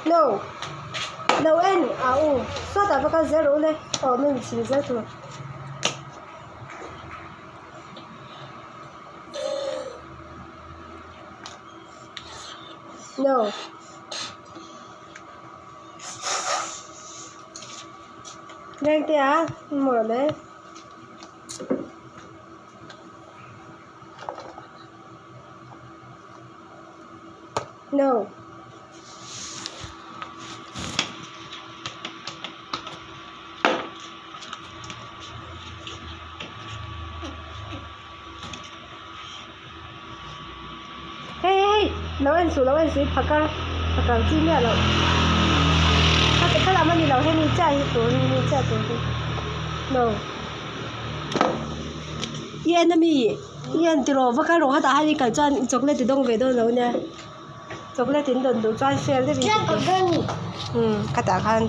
No. Lo en a u. Sawtah va kal zel rawh u le. Aw min chhil zel tur. No. Lengte a maw le. No. Hei hei lo en suh lo en suh i phak a phak ang chi miah loh kha kha lam a ni lo hemi chiah hi tur hemi chiah tur hi no i en ami i en tiraw va kal rawh hetah hian i kal chuan chocolate i dawng ve dawn lo nia chocolate in dawn duh chuan fair deuhin umm khatah khan.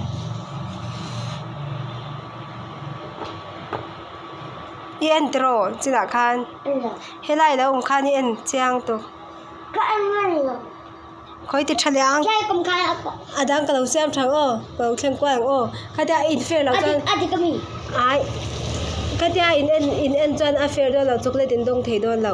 I en tiraw chinah khan helai lo awm khan i en chiang tawh khawi ti tha leh ang a dang ka lo siam tha ang aw ka lo thleng kual ang aw khatia in fair loh chuan ai khatia in en in en chuan a fair dawn lo chocolate in dawng thei dawn lo.